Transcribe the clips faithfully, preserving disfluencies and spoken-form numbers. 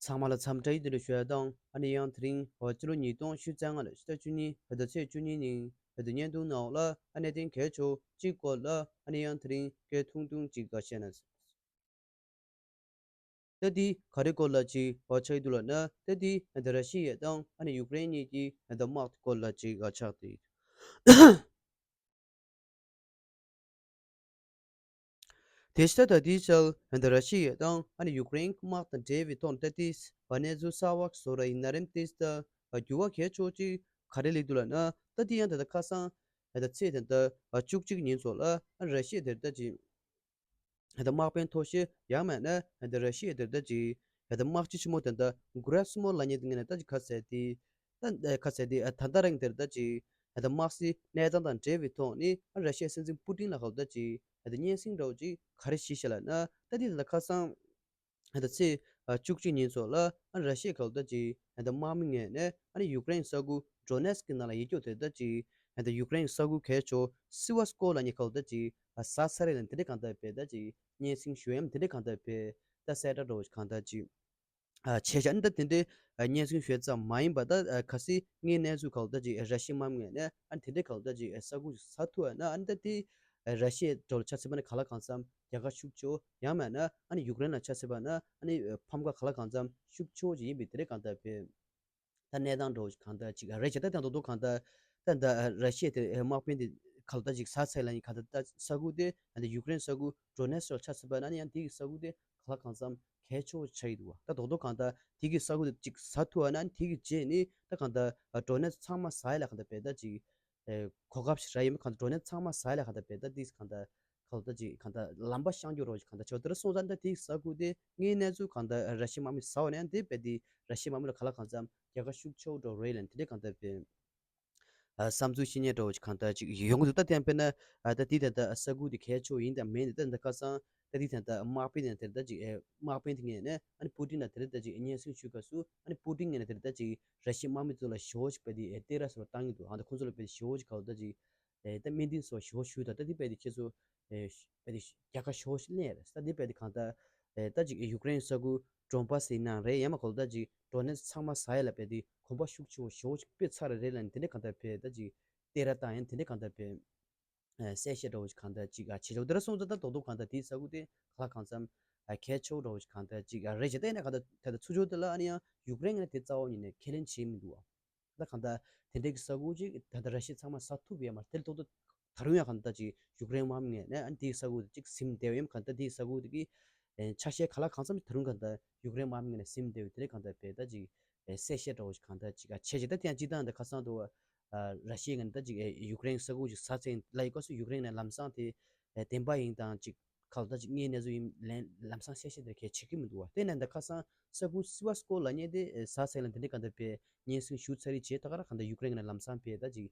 ཚང་མ་ལ་འཚམས་འདྲི་བདེ་ལེགས་ཞུ་ཡ་དང་། ཨ་ནི་ཡང་དེ་རིང་འོ་སྤྱི་ལོ་ཉིས་སྟོང་ཉི་ཤུ་རྩ་ལྔ་ལོའི་ཕྱི་ཟླ་བཅུ་གཉིས་བོད་ཟླ་ཚེས་བཅུ་གཉིས་ཉིན་བོད་དུ་བརྙན་ཐུང་ནང་ལ་ཨ་གནད་དོན་གལ་ཆེ་གཅིག་སྐོར་ལ་ཨ་ནི་ཡང་དེ་རིང་སྐད་ཐུང་ཐུང་ཅིག་བཤད་ན། ད་འདི་ག་རེ་སྐོར་ལ་ཅིག་འོ་ཆགས་ཡོད་འདུག་ལབ་ན། ད་འདི་ད་ར་ཤི་ཡ་དང་ཨ་ནི་ཡུཀ་རེན་གཉིས་ཀྱི་ད་དམག་སྐོར་ལ་ཅིག་ཆགས་ཏེ། དེ་ཕྱི་ད་ལྟ་དེའི་ཆར་ད་ར་ཤི་ཡ་དང་ཨ་ནི་ཡུཀ་རེན་དམག་དང་འབྲེལ་བའི་ཐོག་ད་ལྟའི་གནས་ཚུལ་གསར་བ་བཟོ་ར་ཡིན་ན་རེམ། དེ་ད་འགྱུར་བ་གལ་ཆེ་ཅིག་ག་རེ་སླེབས་འདུག་ལབ་ན། ད་དེ་ཡང་ད་ལྟ་ཁ་སང་ད་ཚེས་ད་ལྟ་བཅུ་གཅིག་ཉིན་ཚོ་ལ་ཨ་ར་ཤི་ཡ་དེ་ད་ཅིག་ད་དམག་དཔོན་མཐོ་ཤོས་ཡང་མིན་ན་ད་ར་ཤི་ཡ་དེ་ད་ཅིག་ད་དམག་སྤྱི་ཆེན་མོ་དེ་ད་གུ་ར་སི་མོ་ལབ་མཁན་དེ་ངས་ད་ཅིག་ཁ་གསལ་དེ། ད་ཁ་གསལ་དེ་ད་ད་རིང་དེར་ད་ཅིག་ད་དམག་སའི་གནས་སྟངས་དང་འབྲེལ་བའི་ཐོག་ནས་ཨ་ར་ཤི་ཡའི་སྲིད་འཛིན་པུ་ཏིན་ལ་ག་ལབ་ད་ཅིག་ད་སྙན་སེང་འདྲ་བོ་ཅིག་ག་རེ་ཞུས་ཤག་ལབ་ན། ད་དེ་ད་ཁ་སང་ད་ཚེས་བཅུ་གཅིག་ཉིན་ཚོ་ལ་ཨ་ར་ཤི་ཡ་ག་ལབ་ད་ཅིག་ད་དམག་མི་ངོས་ནས་ཨ་ནི་ཡུཀ་རེན་ས་ཁུལ་ཌོ་ནེ་སི་ཀི་ནང་ལ་ཡོད་རྒྱུ་དེ་ད་ཅིག་ད་ཡུཀ་རེན་ས་ཁུལ་གལ་ཆེ་སི་ཝ་སི་ཀོ་ལབ་མཁན་ག་ལབ་ད་ཅིག་ཟ་ཚར་རེད་ལབ་དེ་འདྲ་གང་ལྟར་བས་ད་ཅིག་སྙན་སེང་ཞུ་ཡ་དེ་འདྲ་གང་ལྟར་བས་ད་གསལ་བསྒྲགས་འདྲ་བོ་ཞིག་གང་ལྟར་ཅིག་ཨ་བྱས་ཤག་ཨ་ནི་ད་དེ་འདྲའི་ཨ་སྙན་སེང་ཞུས་ཙམ་མ་ཡིན་པ། ད་ཨ་གལ་སྲིད་དངོས་གནས་ཚུལ་ག་ལབ་ད་ཅིག་ཨ་ར་ཤི་ཡའི་དམག་མི་ངོས་ནས་ཨ་ནི་དེ་འདྲའི་ག་ལབ་ད་ཅིག་ཨ་ས་ཁུལ་ཞིག་ཟ་ཐུབ་པ་ན། ཨ་ནི་ད་དེ་ཨ་ར་ཤི་ཡའི་འགྲོ་ལ་ཆ་མཚོན་པ་ན་གང་ལ་གང་འཚམ་རྒྱལ་ཁ་ཤུགས་ཆེ་བོ། ཡང་མིན་ན་ཨ་ནི་ཡུཀ་རེན་ལ་ཆ་མཚོན་པ་ན་ཨ་ནི་ཨ་ཕམ་ཁ་གང་ལ་གང་འཚམ་ཤུགས་ཆེ་བོ་ཅིག་ཡིན་པའི་དེ་འདྲའི་གང་ལྟར་བས། ད་གནས་སྟངས་འདྲ་བོ་ཞིག་གང་ལྟར་ཅིག་རེད་ཤག་ད་ལྟ་རྡོག་རྡོག་གང་ལྟར་ད་ད་ར་ཤི་ཡ་དེ་དམག་དཔོན་དེ་ག་ལབ་ད་ཅིག་ཟ་ཚར་ལབ་མཁན་གང་ལྟར་ད་ས་ཁུལ་དེ་ད་ཡུཀ་རེན་ས་ཁུལ་ཌོ་ནེ་སི་ཀི་ལ་ཆ་མཚོན་པ་ན་ཨ་ནི་ཡང་དེ་གི་ས་ཁུལ་དེ་གང་ལ་གང་འཚམ་གལ་ཆེ་བོ་ཆགས་ཡོད་འདུག་བ། ད་རྡོག་རྡོག་གང་ལྟར་དེ་གི་ས་ཁུལ་དེ་ཅིག་ཟ་ཐུབ་པ་ན་ཨ་ནི་དེ་གི་རྗེས་ནས་ད་གང་ལྟར་ཌོ་ནེ་སི་ཀི་ཚང་མ་ཟ་ཡ་ལ་གང་ལྟར་བས་ད་ཅིག་ཨེ་གོ་སྐབས་ཤིག་རག་ཡོད་མེད། གང་ལྟར་ཌོ་ནེ་སི་ཀི་ཚང་མ་ཟ་ཡ་ལ་གང་ལྟར་བས་ད་དེ་གང་ལྟར་ག་ལབ་ད་ཅིག་གང་ལྟར་ལམ་པ་བཤང་རྒྱུ་རོ་ཅིག་གང་ལྟར་ཆགས་དེ་ར་སོང་ཙང་ད་དེའི་ས་ཁུལ་དེ་དངོས་གནས་ཚུལ་གང་ལྟར་ར་ཤི་ཡའི་དམག་མི་ཟ་བ་ནས་དེ་བས་དེ་ར་ཤི་ཡའི་དམག་མི་ལ་གང་ལ་གང་འཚམ་རྒྱལ་ཁ་ཤུགས་ཆེ་བོ་འདྲ་རེད་ལབ་དེ་འདྲའི་གང་ལྟར་བས་ཨ་བསམ་ཚུལ་བཤད་མཁན་འདྲ་བོ་ཅིག་གང་ལྟར་ཅིག་ཡོང་གི་འདུག་ད་བསྟན་པས་ན་ཨ་ད་དེ་ད་ལྟ་ས་ཁུལ་དེ་གལ་ཆེ་བོ་ཡིན་དང་མིན་དེ་ད་ད་ཁ་སང་ད་དེ་ད་ལྟ་དམག་དཔོན་དེ་ད་ཅིག་ཨེ་དམག་དཔོན་དེ་ངོས་ནས་ཨ་ནི་པུ་ཏིན་ལ་དེ་ད་ཅིག་སྙན་སེང་ཞུས་སྐབས་སུ་ཨ་ནི་པུ་ཏིན་ངོས་ནས་དེ་ད་ཅིག་ར་ཤི་ཡའི་དམག་མི་ཚོ་ལ་ཞེ་བོ་ཅིག་བས་དེ་ཨེ་སྟེར་ར་སོགས་བཏང་གི་འདུག་ཨ་ད་ཁོང་ཚོ་ལ་བས་ཞེ་བོ་ཅིག་ག་ལབ་ད་ཅིག་ཨེ་ད་སྨན་ཏིན་སོགས་ཞེ་བོ་ཞུས་དང་། ད་དེ་བས་དེ་ཁྱེད་ཚོ་ཨེ་བས་དེ་རྒྱལ་ཁ་ཞེ་བོ་ཞིག་ལེན་ཡ་རེད། ད་དེ་བས་དེ་གང་ལྟར་ཨེ་ད་ཅིག་ཡུཀ་རེན་ས་ཁུལ་ཌོན་པཱ་སི་ཡིན་ནའང་རེད། ཡང་མིན་ག་ལབ་ད་ཅིག་ཌོ་ནེ་སི་ཚང་མ་ཟ་ཡ་ལ་བས་དེ་གོམ་པ་ཤུགས་ཆེ་བོ་ཞེ་བོ་ཅིག་སྤོས་ཚར་རེད་ལབ་ནས་དེ་འདྲ་གང་ལྟར་བས་ད་ཅིག་སྟེར་ར་བཏང་ཡ་དེ་འདྲ་གང་ལྟར་བས་ཨེ་གསལ་བཤད་འདྲ་བོ་ཅིག་གང་ལྟར་ཅིག་ཨ་བྱེད་ཆོག་དེ་ར་སོང་ཙང་ད་རྡོག་རྡོག་གང་ལྟར་དེའི་ས་ཁུལ་དེ་གང་ལ་གང་འཚམ་ཨ་གལ་ཆེ་བོ་འདྲ་བོ་ཅིག་གང་ལྟར་ཅིག་ཨ་རེད་ཅེ། ད་ཡིན་ན་གང་ལྟར་ད་ལྟ་ཚུར་ཕྱོགས་དེ་ལ་ཨ་ནི་ཡང་ཡུཀ་རེན་ངོས་ནས་དེ་རྩ་བ་ཉིད་ནས་ཁས་ལེན་བྱས་མི་འདུག་བ། ད་གང་ལྟར་དེ་འདྲའི་གི་ས་ཁུལ་ཅིག་ད་ལྟ་ར་ཤི་ཡ་ཚང་མ་ཟ་ཐུབ་ཡོད་མ་རེད། དེ་ལ་ཏོག་ཏོ་ད་རུང་ཡང་གང་ལྟར་ཅིག་ཡུཀ་རེན་དམག་མི་ངོས་ནས་ཨ་ནི་དེའི་ས་ཁུལ་དེ་ཅིག་ཟིན་བསྡད་ཡོད་མ། གང་ལྟར་དེའི་ས་ཁུལ་དེ་གི་ཨེ་ཆ་ཤས་གང་ལ་གང་འཚམ་ཅིག་ད་རུང་གང་ལྟར་ཡུཀ་རེན་དམག་མི་ངོས་ནས་ཟིན་བསྡད་ཡོད། དེ་འདྲ་གང་ལྟར་བས་ད་ཅིག་ཨེ་གསལ་བཤད་འདྲ་བོ་ཞིག་གང་ལྟར་ཅིག་ཨ་བྱས་ཅིག་ད་དེ་ཡང་སྤྱིར་བཏང་ད་ཁ་སང་དུ་ཨ་ར་ཤི་ཡ་ངོས་ནས་ད་ཅིག་ཨེ་ཡུཀ་རེན་ས་ཁུལ་ཅིག་ཟ་ཚར་ཡིན་ལབ་ཡོད་སྐབས་སུ་ཡུཀ་རེན་ནས་ལམ་སང་དེ་ཨེ་བདེན་པ་ཡིན་དང་ཅིག་ག་ལབ་ད་ཅིག་དངོས་གནས་ཚུལ་ཡིན་ལན་ལམ་སང་གསལ་བཤད་དེ་གས་བྱེད་ཀྱི་མི་འདུག་བ། དེ་ནས་ད་ཁ་སང་ས་ཁུལ་སི་ཝ་སི་ཀོ་ལབ་མཁན་དེ་ཨེ་ཟ་ཚར་ལ་དེ་འདྲ་གང་ལྟར་བས་སྙན་སེང་ཞུས་ཚར་རེད་བྱས། ད་ག་ར་གང་ལྟར་ཡུཀ་རེན་ནས་ལམ་སང་བས་ད་ཅིག་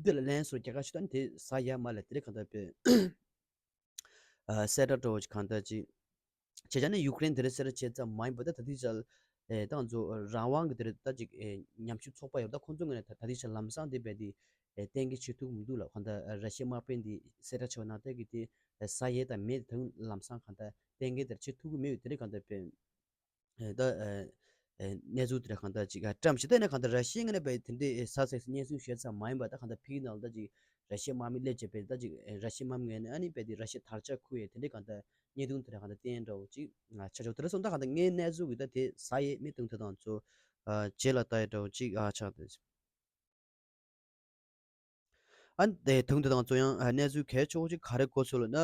འདི་ལ་ལན་སོགས་རྒྱལ་ཁ་ཞུ་ད་ནི་དེ་ཟ་ཡ་མ་ལ་དེ་འདྲ་གང་ལྟར་བས། ཨ་གསལ་བསྒྲགས་འདྲ་བོ་ཅིག་གང་ལྟར་ཅིག་བྱས་ཙང་ནི་ཡུཀ་རེན་དེ་འདྲ་གསལ་བསྒྲགས་བྱས་ཙམ་མ་ཡིན་པ། ད་ད་ལྟའི་ཆར་ཨེ་ཏང་ཙུའུ་རང་དབང་གི་དེ་འདྲ་ད་ཅིག་ཨེ་ཉམས་ཞིབ་ཚོགས་པ་ཡོད། ད་ཁོང་ཚོ་ངོས་ནས་ད་ད་ལྟའི་ཆར་ལམ་སང་དེ་བས་དེ་ཨེ་གཏན་འཁེལ་བྱེད་ཐུབ་མི་འདུག་ལ། གང་ལྟར་ཨ་ར་ཤི་ཡའི་དམག་དཔོན་དེ་གསལ་བསྒྲགས་བྱས་པ་ནང་ལྟར་གྱི་དེ་ཨེ་ཟ་ཡས་དང་མེད་དེ་ད་ལམ་སང་གང་ལྟར་གཏན་འཁེལ་དེར་བྱེད་ཐུབ་ཀྱི་མེད་པའི་དེ་འདྲ་གང་ལྟར་བས། ཨེ་ད་ཨེ་ཨེ་གནས་ཚུལ་དེ་འདྲ་གང་ལྟར་ཅིག་ཨ་བཀྲམ་ཞིག་ད་ནས་གང་ལྟར་ར་ཤི་ཡའི་ངོས་ནས་བས་དེ་འདྲའི་ཨེ་ཟ་ཚར་སྙན་སེང་ཞུས་ཙམ་མ་ཡིན་པ། ད་གང་ལྟར་ཕ་གི་ནང་ལ་ད་ཅིག་ར་ཤི་ཡའི་དམག་མི་སླེབས་བྱས་བས་ད་ཅིག་ཨེ་ར་ཤི་ཡའི་དམག་མི་ངོས་ནས་ཨ་ནི་བས་དེ་ར་ཤི་ཡ་དར་ཆ་ཁུར་ཡས་དེ་འདྲའི་གང་ལྟར་བརྙན་ཐུང་དེ་འདྲ་གང་ལྟར་བསྟན་འདྲ་བོ་ཅིག་ང་ཆ་ཆོག་དེ་འདྲ་སོང་། ད་གང་ལྟར་ངའི་གནས་ཚུལ་གྱི་ད་དེ་ཟ་ཡས་མེད་དུང་དེ་དང་ཚོ་ཨ་རྗེས་ལ་ལྟ་ཡས་འདྲ་བོ་ཅིག་ཨ་ཆགས་ཏེ། ཨ་ནི་དེ་དུང་དེ་དང་ཚོ་ཡང་ཨ་གནས་ཚུལ་གལ་ཆེ་བོ་ཅིག་ག་རེ་གོ་སོང་ལབ་ན།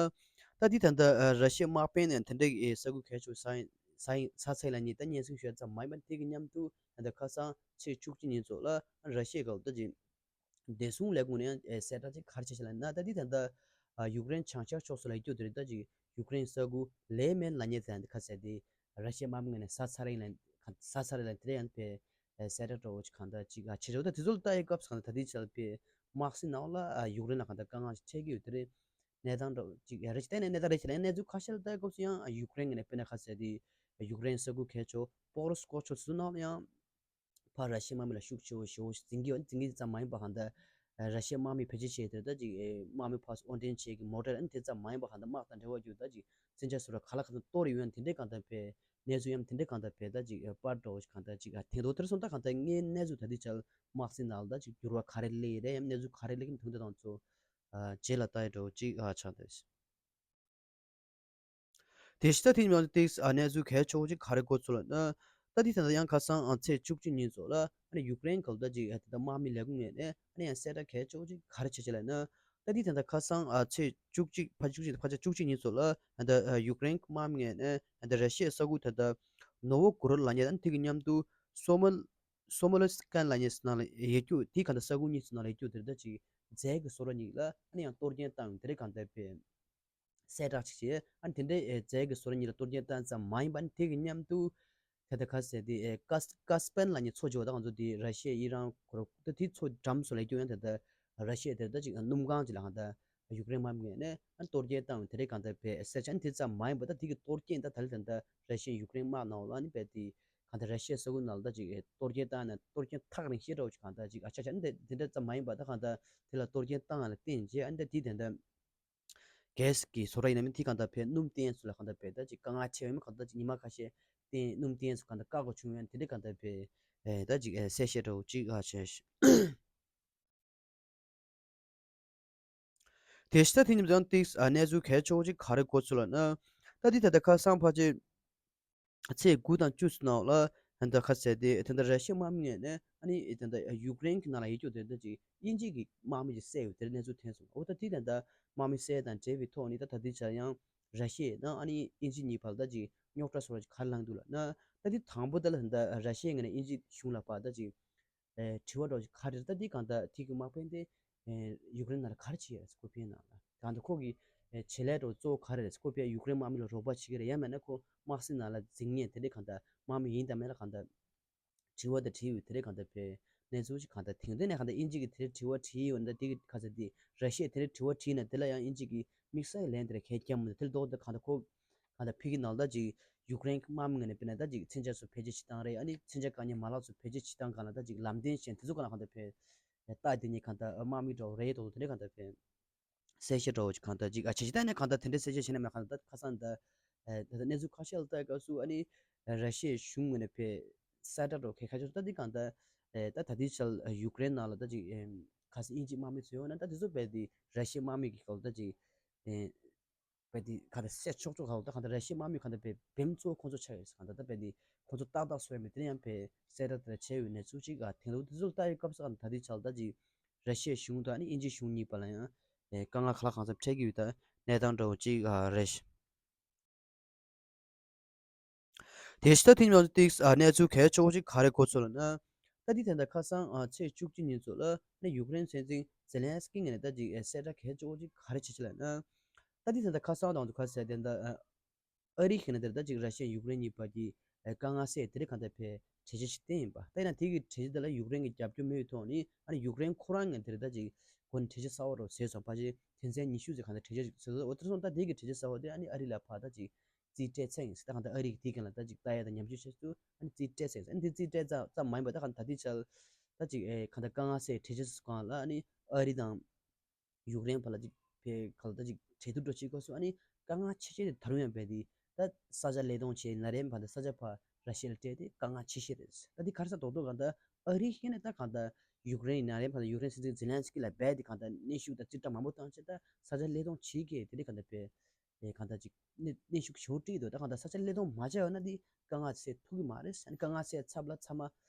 ད་དེ་ད་ལྟ་ཨ་ར་ཤི་ཡའི་དམག་དཔོན་ནས་དེ་འདྲའི་ཨེ་ས་ཁུལ་གལ་ཆེ་བོ་ཟ་ཡིན་ཟ་ཡིན་ཟ་ཚར་ལབ་མཁན་ད་སྙན་སེང་ཞུས་ཙམ་མ་ཡིན་པ། དེ་གི་མཉམ་དུ་ད་ལྟ་ཁ་སང་ཚེས་བཅུ་གཅིག་ཉིན་ཚོ་ལ་ཨ་ར་ཤི་ཡ་ག་ལབ་ད་ཅིག་བདེ་སྲུང་ལས་ཁུངས་ནས་ཡང་ཨེ་གསལ་བསྒྲགས་ཅིག་ག་རེ་བྱས་ཤག་ལབ་ན། ད་འདི་ད་ལྟ་ཨ་ཡུཀ་རེན་བྱང་ཤར་ཕྱོགས་སུ་ལ་ཡོད་རྒྱུ་དེ་རེད། ད་ཅིག་ཡུཀ་རེན་ས་ཁུལ་ལེ་མན་ལབ་མཁན་དེ་ད་ཁ་གསལ་དེ་ར་ཤི་ཡའི་དམག་མི་ངོས་ནས་ཟ་ཚར་ཡིན་ལབ་ཟ་ཚར་ཡིན་ལབ་དེ་རེད། ཡང་དཔེ་ཨེ་གསལ་བསྒྲགས་འདྲ་བོ་ཅིག་གང་ལྟར་ཅིག་ཨ་བྱས་ཆོག་ད་དེ་ཚོ་ལ་ལྟ་ཡི་སྐབས་སུ་གང་ལྟར་ད་ལྟའི་ཆར་དཔེ་དམག་སྲིད་ནང་ལ་ཨ་ཡུཀ་རེན་ལ་གང་ལྟར་དཀའ་ངལ་ཅིག་འཕྲད་ཀྱི་ཡོད་དེ་རེད། གནས་སྟངས་འདྲ་བོ་ཅིག་ཡ་རེད། ཅིག་ད་ནས་གནས་སྟངས་རེད་ཅིག་ལ་གནས་ཚུལ་ཁ་ཤས་ལ་ལྟ་ཡི་སྐབས་སུ་ཡང་ཨ་ཡུཀ་རེན་ངོས་ནས་དཔེར་ན་ཁ་གསལ་དེ་ཡུཀ་རེན་ས་ཁུལ་གལ་ཆེ་པོག་རོ་སི་ཀོ་ཕྱོགས་སུ་ནང་ལ་ཡང་ཕར་ར་ཤི་ཡའི་དམག་མི་ལ་ཤུགས་ཆེ་བོ་ཞེ་བོ་ཞིག་འཛིན་གྱི་ཡོད། འཛིན་གྱི་ཙམ་མ་ཡིན་པ་གང་ལྟར་ར་ཤི་ཡའི་དམག་མི་བེད་སྤྱོད་བྱས་དེ་ད་ཅིག་དམག་མི་ཕར་ཚུར་དབོར་འདྲེན་བྱེད་ཀྱི་མོ་ཊ་ཨ་ནི་དེ་ཙམ་མ་ཡིན་པ་གང་ལྟར་དམག་དང་འབྲེལ་བ་རྒྱུ་ད་ཅིག་མཚོན་ཆ་བཟོ་གྲྭ་ག་ལ་གང་འཚམ་གཏོར་ཡོད། དེ་འདྲའི་གང་ལྟར་དཔེ་ གནས་ཚུལ་ཡང་དེ་འདྲའི་གང་ལྟར་བས་ད་ཅིག་པར་འདྲ་བོ་ཞིག་གང་ལྟར་ཅིག་ཐེངས་དོ་དེར་སོང་ད་གང་ལྟར་ངའི་གནས་ཚུལ་ད་ལྟའི་ཆར་དམག་སྲིད་ནང་ལ་ད་ཅིག་འགྱུར་བ་ག་རེ་སླེབས་རེད་ཡང་གནས་ཚུལ་ག་རེ་སླེབས་ཀྱི་མཐོང་དེ་དང་ཚོ་རྗེས་ལ་ལྟ་ཡི་འདྲ་བོ་ཅིག་ཆགས་འདུག་དེ་ཕྱི་ད་དེ་ཉིན་ཏིག་གནས་ཚུལ་གལ་ཆེ་བོ་ཅིག་ག་རེ་གོ་ཚུལ་ལ་ན། ད་དེ་ད་ལྟ་ཡང་ཁ་སང་ཚེས་བཅུ་གཅིག་ཉིན་ཚོ་ལ་ཨ་ནི་ཡུཀ་རེན་གལ་ད་ཅིག་ད་དམག་མི་ལས་ཁུངས་ངོས་ནས་ཨ་ནི་ཡང་གསལ་བསྒྲགས་གལ་ཆེ་བོ་ཅིག་ག་རེ་བྱེད་ཅེས་ལ་ན། ད་དེ་ད་ལྟ་ཁ་སང་ཚེས་བཅུ་གཅིག་ཕ་བཅུ་གཅིག་ཕ་ཆ་བཅུ་གཅིག་ཉིན་ཚོ་ལ་ད་ཡུཀ་རེན་དམག་མི་ངོས་ནས་ད་ར་ཤི་ཡའི་ས་ཁུལ་ད་ལྟ་ནོ་ཝོ་གོ་རོད་ལ་ཉེ་ད་དེ་གི་མཉམ་དུ་སོ་མ་སོ་མ་ལི་སི་ཀན་ལ་ཉེ་ནང་ལ་ཡོད་རྒྱུ་དེ་ག་ད་ས་ཁུལ་གཉིས་སུ་ནང་ལ་ཡོད་རྒྱུ་དེ་ད་ཅིག་རྫས་ཀྱི་བཟོ་གྲྭ་གཉིས་ལ་ཨ་ནི་ཡང་གཏོར་སྐྱོན་བཏང་དེ་རེད་གང་ལྟར་བས། གསལ་བསྒྲགས་ཅིག་བྱས། ཨ་ནི་དེ་འདྲའི་ཨེ་རྫས་ཀྱི་བཟོ་གྲྭ་གཉིས་ལ་གཏོར་སྐྱོན་བཏང་ཙམ་མ་ཡིན་པ་ནི་དེ་གི་མཉམ་དུ། ད་ལྟ་ག་ཟེར་དེ་ཨེ་ཀ་སི་ཀ་སི་པན་ལ་ནི་མཚོ་བརྗོད་པ་དང་ང་ཚོ་དེ་ར་ཤི་ཡ་ཨི་རན་ཁོ་ར་ད་དེ་མཚོ་འགྲམ་སོ་ལ་སྐྱོན་ཡང་ད་ལྟ་ར་ཤི་ཡ་དེ་ད་ཅིག་སྣུམ་ཁང་ཅིག་ལ་ཧང་ད་ཡུཀ་རེན་དམག་མི་ངོས་ནས་ཨ་ནི་གཏོར་སྐྱོན་བཏང་དེ་རེད་གང་ལྟར་བས་གསལ་ཆ་ནི་དེ་ཙམ་མ་ཡིན་པ་ད་དེ་གི་གཏོར་སྐྱོན་ད་ད་ལྟ་ད་ལྟ་ར་ཤི་ཡ་ཡུཀ་རེན་དམག་ནང་ལ་ནི་བས་དེ་གང་ལྟར་ར་ཤི་ཡ་ས་ཁུལ་ནང་ལ་ད་ཅིག་གཏོར་སྐྱོན་བཏང་ནས་གཏོར་སྐྱོན་ཐག་རིང་ཤོས་འདྲ་བོ་ཅིག་གང་ལྟར་ཅིག་ཨ་ཆ་ཆ་ནི་དེ་དེ་འདྲ་ཙམ་མ་ཡིན་པ་ད་གང་ལྟར་དེ་ལ་གཏོར་སྐྱོན་བཏང་ཡང་ལ་བརྟེན་རྗེས་ཨ་ནི་ད་དེ་དེ་འདྲ། གེ་སི་གི་བཟོ་གྲྭ་ཡིན་ན་མིན་དེ་གང་ལྟར་བས་སྣུམ་བཏོན་ཚུལ་ལ་གང་ལྟར་བས་ད་ཅིག་དཀའ་ངལ་ཆེ་བས་མི་གང་ལྟར་ཅིག་ཉི་མ་ཁ་ཤས་བཏོན་སྣུམ་བཏོན་ཚུལ་གང་ལྟར་བཀག་དགོས་བྱུང་བས་དེ་འདྲ་གང་ལྟར་བས་ད་ཅིག་གསལ་བཤད་འདྲ་བོ་ཅིག་ཨ་བྱས། དེ་ཕྱི་ད་དེ་ཉིན་ཙང་ཏིག་གནས་ཚུལ་གལ་ཆེ་བོ་ཅིག་ག་རེ་གོ་ཚུལ་ལ་ན། ད་དེ་ད་ལྟ་ཁ་སང་ཕལ་ཆེར། ཚེས་དགུ་དང་བཅུ་ཚོ་ནང་ལ་ད་ལྟ་ཁ་གསལ་ཏེ་ད་ལྟ་ར་ཤི་ཡའི་དམག་མི་ངོས་ནས་ཨ་ནི་ད་ལྟ་ཡུཀ་རེན་གྱི་ནང་ལ་ཡོད་རྒྱུ་དེ་ད་ཅིག་དབྱིན་ཇི་གི་དམག་མི་ཅིག་བསད་ཡོད་དེར་གནས་ཚུལ་ཐོན་སོང་། འོ་ད་དེ་ད་ལྟ་དམག་མི་བསད་དང་འབྲེལ་བའི་ཐོག་ནས་ད་ད་ལྟའི་ཆར་ཡང་ར་ཤི་ཡ་དང་ཨ་ནི་དབྱིན་ཇི་གཉིས་བར་ད་ཅིག་རྙོག་དྲ་སོགས་ཅིག་ག་རེ་ལངས་འདུག་ལབ་ན། ད་དེ་དང་པོ་ད་ལ་ད་ལྟ་ར་ཤི་ཡའི་ངོས་ནས་དབྱིན་ཇི་གཞུང་ལ་ཕར་ད་ཅིག་དྲི་བ་འདྲ་བོ་ཅིག་ག་རེ་རེད། ད་དེ་གང་ལྟར་དེ་གི་དམག་དཔོན་དེ་ཡུཀ་རེན་ནང་ལ་ག་རེ་བྱེད་ཡ་རེད་ཁོ་པའི་ནང་ལ་གང་ལྟར་ཁོ་གི་བྱེད་ལས་འདྲ་བོ་གཙོ་བོ་ག་རེ་རེད། ཁོ་པའི་ཡུཀ་རེན་དམག་མི་ལ་རོགས་པ་བྱེད་ཀྱི་རེད་ཡང་མིན་ན་ཁོ་དམག་སྲིད་ནང་ལ་འཛིང་ཉེན་དེ་འདྲའི་གང་ལྟར་དམག་མི་ཡིན་དང་མིན་ལ་གང་ལྟར་དྲི་བ་དེ་དྲིས་ཡོད་དེ་འདྲའི་གང་ལྟར་བས་གནས་ཚུལ་ཅིག་གང་ལྟར་དེང་དུས་ནས་གང་ལྟར་དབྱིན་ཇི་གི་དེ་འདྲའི་དྲི་བ་དྲིས་ཡོད་ན་དེ་གི་ག་ཚོད་དེ་ར་ཤི་ཡས་དེ་འདྲའི་དྲི་བ་དྲིས་ན་དེ་ལ་ཡང་དབྱིན་ཇི་གི་དམིགས་བསལ་ལན་དེ་ར་གས་རྒྱབ་མི་འདུག་དེ་ལ་ལྡོག་སྟེ་གང་ལྟར་ཁོ་གང་ལྟར་ཕ་གི་ནང་ལ་ད་ཅིག་ཡུཀ་རེན་གྱི་དམག་མི་ངོས་ནས་དཔེར་ན་ད་ཅིག་མཚོན་ཆ་ཚོ་བེད་སྤྱོད་བྱེད་སྟངས་རེད། ཨ་ནི་མཚོན་ཆ་དཀའ་ཉེན་མ་ལག་ཚོ་བེད་སྤྱོད་བྱེད་སྟངས་སྒང་ལ་ད་ཅིག་ལམ་སྟོན་བྱས་དེ་ཚོ་སྒང་ལ་གང་ལྟར་བས་ལྟ་དེ་ཉིད་གང་ལྟར་དམག་མི་འདྲ་བོ་རེད་དོ་དེ་འདྲ་གང་ལྟར་བས་གསལ་བཤད་འདྲ་བོ་ཅིག་གང་ལྟར་ཅིག་ཨ་བྱས་ཅི་ད་ནས་གང་ལྟར་དེ་འདྲའི་གསལ་བཤད་བྱས་ན་མེད་གང་ལྟར་ད་ཁ་སང་ད་ད་ལྟ་གནས་ཚུལ་ཁ་ཤས་ལ་ལྟ་སྐབས་སུ་ཨ་ནི་ར་ཤི་ཡའི་གཞུང་ངོས་ནས་བས་གསལ་བསྒྲགས་འདྲ་བོ་གལ་ཆེ་ཤོས་ད་འདི་གང་ལྟར་ད་ད་ལྟའི་ཆར་ཡུཀ་རེན་ནང་ལ་ད་ཅིག་ཁ་སང་དབྱིན་ཇིའི་དམག་མི་ཚོ་ཡོང་ན་ད་དེ་ཚོ་བས་དེ་ར་ཤི་ཡའི་དམག་མི་གི་སྐོར་ད་ཅིག་བས་དེ་ག་དེ་བསད་ཆོག་ཆོག་ག་ད་གང་ལྟར་ར་ཤི་ཡའི་དམག་མི་གང་ལྟར་བས་བེམ་གཙོ་བོ་ཁོང་ཚོ་ཆགས་ཡོད་ས་གང་ལྟར་ད་བས་དེ་ཁོང་ཚོ་ཏག་ཏག་སོ་ཡ་མེད་དེ་ཡང་བས་གསལ་བསྒྲགས་དེ་འདྲ་བྱས་ཡོད་གནས་ཚུལ་ཅིག་ཨ་དེང་རབས་དེ་ཚོ་ལྟ་ཡོད་སྐབས་སུ་གང་ལྟར་ད་ལྟའི་ཆར་ད་ཅིག་ར་ཤི་ཡའི་གཞུང་དང་ཨ་ནི་དབྱིན་ཇིའི་གཞུང་གཉིས་བར་ལ་ཡང་དཀའ་ངལ་ག་ལ་གང་འཚམ་འཕྲད་ཀྱི་ཡོད་ད་གནས་སྟངས་འདྲ་བོ་ཅིག་ཨ་རེད། དེ་ཕྱི་ད་ཐེངས་མ་ཏིག་གནས་ཚུལ་གལ་ཆེ་བོ་ཅིག་ག་རེ་གོ་ཚུལ་ལ་ན། ད་འདི་ད་ལྟ་ཁ་སང་ཚེས་བཅུ་གཅིག་ཉིན་ཚོ་ལ་ནི་ཡུཀ་རེན་སྲིད་འཛིན་ཛེ་ལན་སི་ཀི་ངོས་ནས་ད་ཅིག་གསལ་བསྒྲགས་གལ་ཆེ་བོ་ཅིག་ག་རེ་བྱེད་ཅི་ལ་ན། ད་འདི་ད་ལྟ་ཁ་སང་དང་དུ་ཁ་སང་དེ་འདྲ་ཨ་རི་ཁེ་ན་དེར་ད་ཅིག་ར་ཤི་ཡ་ཡུཀ་རེན་གཉིས་བར་གྱི་དཀའ་ངལ་སེལ་དེ་རིགས་གང་ལྟར་བས་གྲོས་ཆོད་ཅིག་བཏོན་ཡིན་པ། ད་ཡིན་ན་དེ་གི་གྲོས་ཆོད་དེ་ལ་ཡུཀ་རེན་གྱི་རྒྱབ་སྐྱོར་མེད་པའི་ཐོག་ནས་ཨ་ནི་ཡུཀ་རེན་ཁོ་རང་ངོས་དེར་ད་ཅིག་གོ་ནས་གྲོས་ཆོད་གསར་པ་རོ་བཟོས་སོང་ཕལ་ཆེར་དོན་ཚན་ཉི་ཤུ་ཙམ་གང་ལྟར་གྲོས་ཆོད་ཅིག་བཟོས་སོང་། འོ་དེར་སོང་ད་དེ་གི་གྲོས་ཆོད་གསར་པ་དེ་ཨ་ནི་ཨ་རི་ལ་ཕར་ད་ཅིག་རྩིས་སྤྲད་ཚར་ཡིན་ཟེར། ད་གང་ལྟར་ཨ་རི་གི་དེ་གང་ལ་ད་ཅིག་ལྟ་ཡ་དང་ཉམས་ཞིབ་བྱས་ཚུལ་ཨ་ནི་རྩིས་སྤྲད་ཚར་ཡིན་ཟེར། ཨ་ནི་དེ་རྩིས་སྤྲད་ཙམ་ཙམ་མ་ཡིན་པ་ད་གང་ལྟར་ད་ལྟའི་ཆར་ད་ཅིག་ཨེ་གང་ལྟར་དཀའ་ངལ་སེལ་གྲོས་ཆོད་སུ་གང་ལ་ཨ་ནི་ཨ་རི་དང་ཡུཀ་རེན་བར་ལ་ཅིག་ཕེ་གང་ལ་ད་ཅིག་གྲོས་བསྡུར་འགྲོ་བྱེད་སྐབས་སུ་ཨ་ནི་དཀའ་ངལ་ཆེ་ཤོས་དེ་ད་རུང་ཡང་བས་དེ་ད་ས་ཆ་བློས་གཏོང་བྱེད་ན་རེ་བར་དུ་ས་ཆ་ཕར་ར་ཤི་ཡ་ལ་སྤྲད་དེ་དཀའ་ངལ་ཆེ་ཤོས་རེད། ད་དེ་ག་རེ་ཟེར་རྡོག་རྡོག་གང་ལྟར་ཨ་རི་ཤེས་ནས་ད་གང་ལྟར་ཡུཀ་རེན་ཡིན་ན་རེ་བར་དུ་ཡུཀ་རེན་སྲིད་འཛིན་ཛེ་ལན་སི་ཀི་ལ་བས་དེ་གང་ལྟར་གནོན་ཤུགས་དང་རྩིས་ཁྲ་མང་པོ་བཏང་བྱས་ད་ས་ཆ་བློས་གཏོང་བྱེད་ཀྱི་དེ་འདྲ་གང་ལྟར་བས་ཨེ་གང་ལྟར་ཅིག་གནོན་གནོན་ཤུགས་ཞེ་པོ་སྤྲད་འདུག་ད་གང་ལྟར་ས་ཆ་བློས་གཏོང་མ་བྱས་ཡོད་ན་དེ་དཀའ་ངལ་སེལ་ཐུབ་ཀྱི་མ་རེད། ཨ་ནི་དཀའ་ངལ་སེལ་ཚར་ལ་ཚར་མ་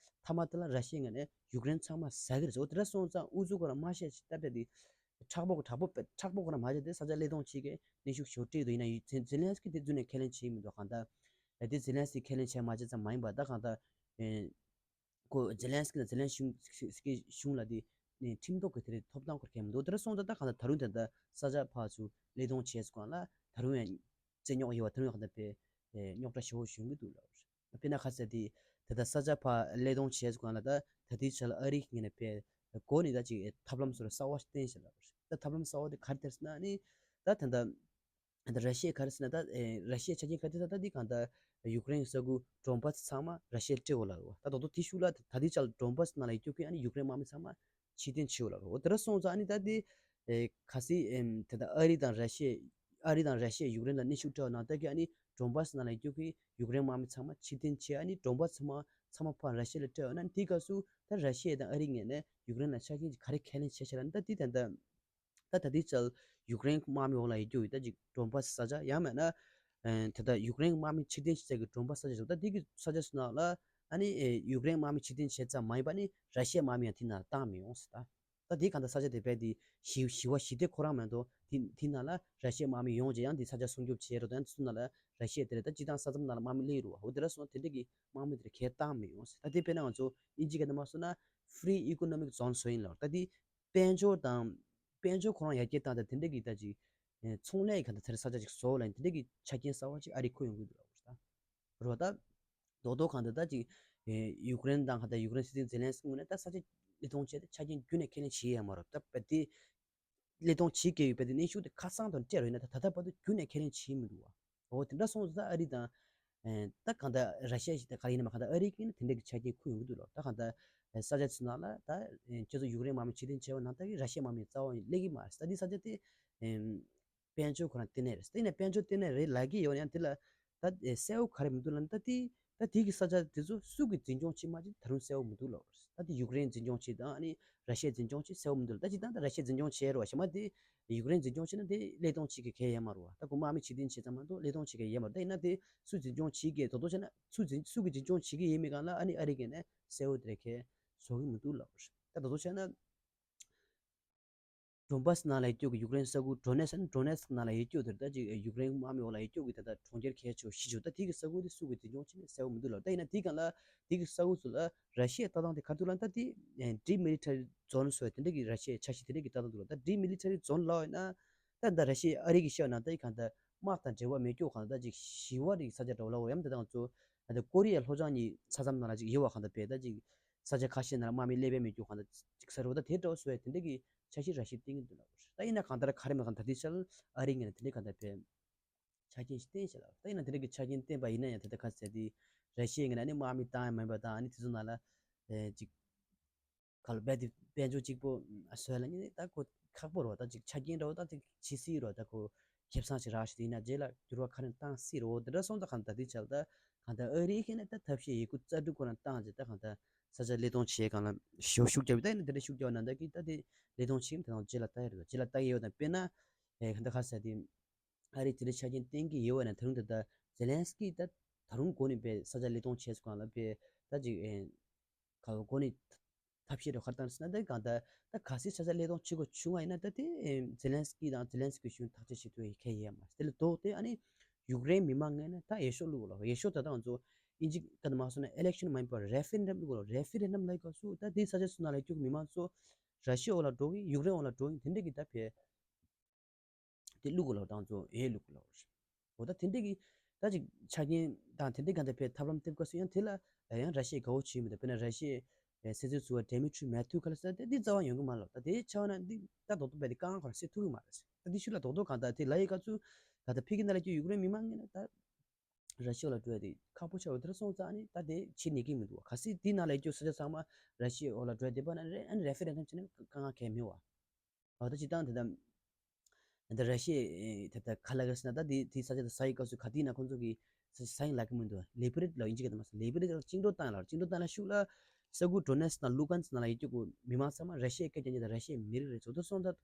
ཐ་མ་དེ་ལ་ར་ཤི་ཡ་ངོས་ནས་ཡུཀ་རེན་ཚང་མ་ཟ་གི་རེད་ཟེར། འོ་དེ་འདྲ་སོང་ཙང་ཨུ་ཚུགས་ཁོ་རང་མ་བྱས་ཅིག་ད་བས་དེ། མཁྲེགས་པོ་མཁྲེགས་པོ་མཁྲེགས་པོ་ཁོ་ན་མ་བྱས་ཏེ་ས་ཆ་བློས་གཏོང་བྱེད་མཁན་གནོན་ཤུགས་ཞེ་པོ་སྤྲད་འདུག་ཡིན་ན་ཡུ་ཛེ་ཛེ་ལན་སི་ཀི་དེ་རྫུན་ནས་ཁས་ལེན་བྱེད་མི་འདུག་གང་ལྟར་ཨ་དེ་ཛེ་ལན་སི་ཀི་ཁས་ལེན་བྱས་མ་བྱས་ཙམ་མ་ཡིན་པ་ད་གང་ལྟར་ཨེ་ཁོ་ཛེ་ལན་སི་ཀི་དང་ཛེ་ལན་སི་ཀི་གཞུང་ལ་དེ་ཁྲིམས་ཐོག་གི་དེ་རེད་ཐོབ་ཐང་ཁོར་གལ་མི་འདུག་དེ་འདྲ་སོང་ཙང་ད་གང་ལྟར་ད་རུང་དེ་འདྲ་ས་ཆ་ཕར་ཚུར་བློས་གཏོང་བྱས་སོང་གང་ལ་ད་རུང་ཡང་རྩོད་རྙོག་ཡོད་པ་ད་རུང་ཡང་གང་ལྟར་དཔེ་རྙོག་དྲ་ཞེ་པོ་བྱུང་གི་འདུག་ལབ། དཔེར་ན་ཁ་གསལ་དེ་ད་ལྟ་ས་ཆ་ཕར་བློས་གཏོང་བྱས་སོང་གང་ལ་ད་ད་ལྟའི་ཆ་ལ་ཨ་རི་ངོས་ནས་དཔེ་འགོ་ནས་ད་ཅིག་ཐབས་ལམ་སོགས་གསར་བ་ཞིག་བསྟན་ཤག་ལབ། ད་ཐབས་ལམ་གསར་བ་དེ་ག་རེ་སྟེར་ཟེར་ན་ནི་ད་ད་ལྟ་ད་ར་ཤི་ཡས་ག་རེ་ཟེར་ན་ད་ཨེ་ར་ཤི་ཡའི་ཆ་རྐྱེན་ག་རེ་ད་ད་འདི་གང་ལྟར་ཡུཀ་རེན་གྱི་ས་ཁུལ་ཌོན་བྷ་སི་ཚང་མ་ར་ཤི་ཡར་སྤྲད་དགོས་ལབ་རེད་བ། ད་རྡོག་རྡོག་དེ་ཤུགས་ལ་ད་ལྟའི་ཆར་ཌོན་བྷ་སི་ནང་ལ་ཡོད་རྒྱུ་ཀུན་ཨ་ནི་ཡུཀ་རེན་དམག་མི་ཚང་མ་ཕྱིར་འཐེན་བྱེད་དགོས་ལབ་རེད་བ། དེ་འདྲ་སོང་ཙང་ཨ་ནི་ད་འདི་ཨེ་གལ་སྲིད་ཨེམ་ད་ལྟ་ཨ་རི་དང་ར་ཤི་ཡ་ ཨ་རི་དང་ར་ཤི་ཡས་ཡུཀ་རེན་ལ་གནོན་ཤུགས་སྤྲད་པ་ནང་ལྟར་གྱི་ཨ་ནི་ཌོན་བྷ་སི་ནང་ལ་ཡོད་རྒྱུ་གི་ཡུཀ་རེན་དམག་མི་ཚང་མ་ཕྱིར་འཐེན་བྱས། ཨ་ནི་ཌོན་བྷ་སི་ཚང་མ་ཚང་མ་ཕར་ར་ཤི་ཡ་ལ་སྤྲད་པ་ན། དེའི་སྐབས་སུ་ད་ར་ཤི་ཡ་དང་ཨ་རིའི་ངོས་ནས་ཡུཀ་རེན་ལ་ཆ་རྐྱེན་གྱི་ག་རེ་ཁས་ལེན་བྱས་བྱས་ལ་ད་དེ་ད་ད་ད་ད་དེ་ཚོ་ཡུཀ་རེན་དམག་མི་འོག་ལ་ཡོད་རྒྱུ་ཡོད། ད་ཅིག་ཌོན་བྷ་སི་ས་ཆ་ཡང་མིན་ན་ཨ་ད་ད་ཡུཀ་རེན་དམག་མི་ཕྱིར་འཐེན་བྱས་ཀྱི་ཌོན་བྷ་སི་ས་ཆ་ཞིག་ད་དེ་གི་ས་ཆ་སུ་ནང་ལ་ཨ་ནི་ཨེ་ཡུཀ་རེན་དམག་མི་ཕྱིར་འཐེན་བྱས་ཙམ་མ་ཡིན་པ་ནི་ར་ཤི་ཡའི་དམག་མི་ཡང་དེ་ནང་ལ་བཏང་མི་ཡོང་ཟེར། ད་ད་དེ་གང་ལྟར་ས་ཆ་དེ་རྦད་དེ་ཞི་ཞི་བ་ཞི་བདེ་ཁོ་རང་མ་གཏོགས་དེ་དེ་ནང་ལ་ར་ཤི་ཡའི་དམག་མི་ཡོང་རྗེས་ཡང་དེ་ས་ཆ་སྲུང་སྐྱོབ་བྱེད་རོགས་དང་དེ་ཚོ་ནང་ལ་ར་ཤི་ཡ་དེ་རེད། ད་སྤྱི་བཏང་ས་མཚམས་ནང་ལ་དམག་མི་སླེབས་རོགས་འོ་དེ་འདྲ་སོང་དེ་འདྲ་གི་དམག་མི་དེ་རེད་ཁས་བཏང་མི་ཡོང་ཟེར། ད་དེ་དཔེར་ན་ང་ཚོ་དབྱིན་ཇི་སྐད་ནང་མ་སོང་ན་Free Economic Zone ཟེར་ཡིན་ལ། ད་དེ་དཔལ་འབྱོར་དང་དཔལ་འབྱོར་ཁོ་རང་ཡར་རྒྱས་བཏང་དང་དེ་འདྲ་གི་ད་ཅིག་ཨེ་ཚོང་ལས་གང་ལྟར་དེར་ས་ཆ་ཅིག་བཟོ་ལ་ཡིན་དེ་འདྲ་གི་ཆ་རྐྱེན་གསར་བ་ཅིག་ཨ་རི་ཁུར་ཡོང་གི་འདུག་ལབ་པ་རེད། ད་རེད་བ། ད་རྡོག་རྡོག་གང་ལྟར་ད་ཅིག་ཨེ་ཡུཀ་རེན་དང་གང་ལྟར་ཡུཀ་རེན་སྲིད་འཛིན་ཛེ་ལན་སི་ཀི་ངོས་ནས་ད་ས་ཆ་གླེང་སྟངས་བྱས་ཏེ་ཆ་རྐྱེན་ཁྱོན་ནས་ཁས་ལེན་བྱེད་ཡ་མ་རེད། ད་རྦད་དེ་གླེང་སྟངས་བྱེད་ཀྱི་ཡོད་པ་དེ་གནོན་ཤུགས་དེ་ཁ་སང་དང་སྤྲད་རོགས་ཡིན་ན་ད་ད་ལྟ་བར་དུ་ཁྱོན་ནས་ཁས་ལེན་བྱེད་མི་འདུག་བ། འོ་དེ་འདྲ་སོང་ཙང་ད་ཨ་རི་དང་ཨེ་ད་གང་ལྟར་ར་ཤི་ཡ་ཞིག་ད་ག་རེ་ཡིན་ནའི་མ་གང་ལྟར་ཨ་རིའི་སྐད་ནི་དེ་འདྲ་གི་ཆ་རྐྱེན་ཁུར་ཡོང་གི་འདུག་ལ། ད་གང་ལྟར་ས་ཆ་ཚོ་ནང་ལ་ད་ཨེ་ཁྱེད་ཚོ་ཡུཀ་རེན་དམག་མི་ཕྱིར་འཐེན་བྱས་པ་ནང་ལྟར་གྱི་ར་ཤི་ཡ་དམག་མི་རྩ་བ་ནས་སླེབས་ཀྱི་མ་རེད། ད་འདི་ས་ཆ་དེ་ཨེ་དཔལ་འབྱོར་ཁོ་རང་ལྟེ་གནས་རེད། ད་ཡིན་ན་དཔལ་འབྱོར་ལྟེ་གནས་རེད་ལབ་ཀྱི་ཡོད་ན་ཡང་དེ་ལ་ད་ཨེ་གསལ་བོ་ག་རེ་མི་འདུག་ལབ་ན་ད་དེ་ད་དེ་གི་ས་ཆ་དེ་ཚོ་སུ་གིས་འཛིན་སྐྱོང་བྱེད་མ་བྱེད་ད་རུང་གསལ་བོ་མི་འདུག་ལབ། ད་དེ་ཡུཀ་རེན་འཛིན་སྐྱོང་བྱེད་དང་ཨ་ནི་ར་ཤི་ཡས་འཛིན་སྐྱོང་བྱེད་གསལ་བོ་མི་འདུག་ལ། ད་སྤྱིར་བཏང་ད་ར་ཤི་ཡས་འཛིན་སྐྱོང་བྱེད་རོགས་གཞན་པ་དེ་ཡུཀ་རེན་འཛིན་སྐྱོང་བྱེད་ན་དེ་གླེང་སྟངས་བྱེད་ཀྱི་གལ་ཡོད་མ་རེད་བ། ད་ཁོ་དམག་མི་ཕྱིར་འཐེན་བྱེད་ཙམ་མ་གཏོགས་གླེང་སྟངས་བྱེད་ཀྱི་ཡོད་མ་རེད། ད་ཡིན་ན་དེ་སུ་འཛིན་སྐྱོང་བྱེད་ཀྱི་ད་དུང་བྱས་ན་སུ་འཛིན་སུ་གིས་འཛིན་སྐྱོང་བྱེད་ཀྱི་ཡིན་མིན་སྒང་ལ་ཨ་ནི་ཨ་རི་གིས་ནས་གསལ་བོ་དེ་རེད་ཁས་བཟོ་གི་མི་འདུག་ལབ། ད་ད་དུང་བྱས་ན་ཌོན་བྷ་སི་ནང་ལ་ཡོད་རྒྱུ་གི་ཡུཀ་རེན་ས་ཁུལ་ཌོ་ནེ་སི་ཌོ་ནེ་སི་ནང་ལ་ཡོད་རྒྱུ་དེར་ད་ཅིག་ཡུཀ་རེན་དམག་མི་འོག་ལ་ཡོད་རྒྱུ་གི་ད་ལྟ་གྲོང་ཁྱེར་གལ་ཆེ་བ་བཞི་བཅུ་ད་དེ་གི་ས་ཁུལ་དེ་སུ་གིས་འཛིན་སྐྱོང་བྱེད་ནས་གསལ་བོ་མི་འདུག་ལབ། ད་ཡིན་ན་དེའི་སྒང་ལ་དེ་གི་ས་ཁུལ་ཚོ་ལ་ར་ཤི་ཡའི་ལྟ་སྟངས་དེ་ག་རེ་འདུག་ལབ་ན་ད་དེ་ཌི་མི་ལི་ཊ་རི་ཛོན་ཟེར་བ་དེ་འདྲ་གི་ར་ཤི་ཡའི་འཆར་གཞི་དེ་འདྲ་གི་ལྟ་སྟངས་འདུག་ལབ། ད་ཌི་མི་ལི་ཊ་རི་ཛོན་ལབ་ཡོད་ན་ད་ད་ར་ཤི་ཡ་ཨ་རི་གི་བཤད་ན་ད་གང་ལྟར་དམག་དང་འབྲེལ་བ་མེད་རྒྱུ་གང་ལྟར་ཅིག་ཞི་བ་རིགས་ས་ཆ་འདྲ་བོ་ལབ་དགོས་ཡམ། ད་ང་ཚོ་ད་ལྟ་ཀོ་རི་ཡའི་ལྷོ་བྱང་གཉིས་ས་མཚམས་ནང་ལ་ཅིག་ཡོད་པ་གང་ལྟར་བས་ད་ཅིག་ས་ཆ་ཁ་ཤས་ནང་ལ་དམག་མི་སླེབས་ཡ་མེད་རྒྱུ་གང་ལྟར་ཅིག་ཟེར་བ་ད་དེ་འདྲ་བོ་བཟོ་ཡ་དེ་འདྲ་གི་འཆར་གཞི་ར་ཤི་ཡས་བཏིང་གི་འདུག་ལབ། ད་ཡིན་ན་གང་ལྟར་ག་རེ་མེད་གང་ལྟར་དེ་ཆར་ཨ་རི་ངོས་ནས་དེ་འདྲ་གང་ལྟར་བས་ཆ་རྐྱེན་ཞིག་བསྟན་ཤག་ལ། ད་ཡིན་ན་དེ་འདྲ་གི་ཆ་རྐྱེན་བསྟན་པ་ཡིན་ན་ཡང་དེ་ལྟར་ག་ཟེར་དེ་ར་ཤི་ཡའི་ངོས་ནས་ཨ་ནི་དམག་མི་བཏང་ཡ་མིན་པ་དང་ཨ་ནི་དེ་ཚོ་ནང་ལ་ཨེ་ཅིག་ག་ལ་རྦད་དེ་དཔལ་འབྱོར་གཅིག་པོ་བཟོས་ལ་ནི་ད་ཁོ་ཁག་པོ་རེད་བ། ད་ཅིག་ཆ་རྐྱེན་འདྲ་བོ་ད་ཅིག་ཇི་སྲིད་རེད་བ། ད་ཁོ་ཁེ་བཟང་ཞིག་རག་ཞིག་དེ་ཡིན་ན་རྗེས་ལ་འགྱུར་བ་ག་རེ་བཏང་སྲིད་རེད་བ། དེ་འདྲ་སོང་ཙང་གང་ལྟར་དེ་ཆ་ལ་ད་གང་ལྟར་ཨ་རི་ཁེ་ནས་ད་ཐབས་ཤེས་ཡི་གུ་རྩལ་སྤྲུགས་ཁོ་རང་བཏང་རྗེས་ད་གང་ལྟར་ས་ཆ་གླེང་སྟངས་བྱེད་སྒང་ལ་ཞེ་པོ་ཤུགས་རྒྱབ་ཡོད། ད་ཡིན་ན་དེ་འདྲ་ཤུགས་རྒྱབ་ན་ད་གི་ད་དེ་གླེང་སྟངས་བྱེད་ཀྱི་ད་དང་རྗེས་ལ་ལྟ་ཡ་རེད། རྗེས་ལ་ལྟ་གི་ཡོད་དང་དཔེར་ན་ཨེ་གང་ལྟར་ག་ཟེར་དེ། ཨ་རིས་དེ་འདྲའི་ཆ་རྐྱེན་བསྟན་གྱི་ཡོད་པ་ན་ད་རུང་ད་ལྟ་ཛེ་ལན་སི་ཀི་ད་ད་རུང་འགོ་ནས་པའི་ས་ཆ་གླེང་སྟངས་བྱས་སུ་གང་ལ་པའི་ད་ཅིག་ཨེ་ག་འགོ་ནས་ཐབས་ཤེས་རེ་ཁར་བཏང་ཟེར་ན་ད་གང་ལྟར་ད་ག་སྲིད་ས་ཆ་གླེང་སྟངས་བྱེད་དགོས་བྱུང་བ་ཡིན་ན་ད་དེ་ཨེ་ཛེ་ལན་སི་ཀི་དང་ཛེ་ལན་སི་ཀི་གཞུང་ཐག་གཅོད་བྱེད་ཐུབ་ཡ་གལ་ཡོད་མ་རེད། དེ་ལ་ལྡོག་སྟེ་ཨ་ནི་ཡུཀ་རེན་མི་མང་ངོས་ནས་ད་འོས་ཤོག་བླུགས་དགོས་ལ། འོས་ཤོག་ད་ལྟ་ང་ཚོ་དབྱིན་ཇི་སྐད་དུ་མ་སོང་ན་ཨི་ལེག་ཤན་མ་ཡིན་པར་རེ་ཧྥེ་རེན་ཌམ་བླུགས་དགོས་ལ། རེ་ཧྥེ་རེན་ཌམ་ལབ་སྐབས་སུ་ད་དེ་ས་ཆ་སུ་ནང་ལ་ཡོད་རྒྱུ་མི་མང་ཚོ་ར་ཤི་ཡ་འོག་ལ་འགྲོ་གི་ཡུཀ་རེན་འོག་ལ་འགྲོ་གི་དེ་འདྲ་གི་ད་ཕེ། དེ་བླུག་དགོས་ལབ་དང་ཚོ་ཨེ་བླུག་དགོས་ལབ་རེད། འོ་ད་དེ་འདྲ་གི་ད་ཅིག་ཆ་རྐྱེན་དང་དེ་འདྲ་ག་འདྲ་ཕེ་ཐབས་ལམ་སྟེར་དགོས་སུ་ཡང་དེ་ལ་ཡང་ར་ཤི་ཡས་དགའ་བོ་བྱེད་མི་འདུག་དཔེར་ན་ར་ཤི་ཡའི་སྲིད་འཛིན་ཟུར་པ་ཌེ་མི་ཊི་རི་མེ་ཐུ་ཁ་ལ་ཟེར་དེ་འདི་རྩ་བ་ཡོང་གི་མ་ལབ། ད་དེའི་ཆ་བ་ན་འདི་ད་རྡོག་རྡོག་པས་དེ་དཀའ་ངལ་ཁོ་རང་སེལ་ཐུབ་ཀྱི་མ་རེད། ད་འདི་ཤུ་ལ་རྡོག་རྡོག་གང་ལྟར་དེ་ལ་ཡི་ག་ཚུ་ད་ལྟ་ཕི་གི་ན་ལ་ཀྱི་ཡུཀ་རེན་མི་མང་ངན་ད་ར་ཤི་ཡ་ལ་འགྲོ་ཡ་དེ་ཁག་པོ་ཆགས་འོ་དེ་ར་སོང་ཙང་ནི་ད་དེ་ཕྱིར་ཉེ་གི་མི་འདུག་བ། ག་སྲིད་དེ་ན་ལ་ཀྱི་ས་ཆ་ཚང་མ་ར་ཤི་ཡའི་འོག་ལ་འགྲོ་ཡ་དེ་པ་ན་རེ་ཨན་རེ་ཧྥེ་རེན་ཌམ་བྱས་ན་དཀའ་ངལ་གང་ཡང་མེད་བ། འོ་ད་སྤྱིར་བཏང་དེ་ད་ད་ར་ཤི་ཡའི་ད་ད་ག་ལ་ག་ཟེར་ན་ད་དེ་དེ་ས་ཆ་དེ་ས་ཡི་སྐབས་སུ་ག་དུས་ན་ཁོང་ཚོ་གི་ས་ཆ་ས་ཡིན་ལབ་ཀྱི་མི་འདུག་ལེ་པི་རེད་ལ་ཨིན་ཇི་སྐད་དུ་མ་སོང་ལེ་པི་རེད་ལ་བཅིངས་འགྲོལ་བཏང་ལ་བཅིངས་འགྲོལ་བཏང་ལ་ཤུགས་ལ་ས་ཁུལ་ཌོ་ནེ་སི་དང་ལུ་གན་སི་ནང་ལ་ཡོད་རྒྱུ་གི་མི་མང་ཚང་མ་ར་ཤི་ཡའི་སྐད་རྒྱག་མཁན་དང་ར་ཤི་ཡའི་མི་རིགས་རེད། བཟོ་ལྟ་སོང་ད་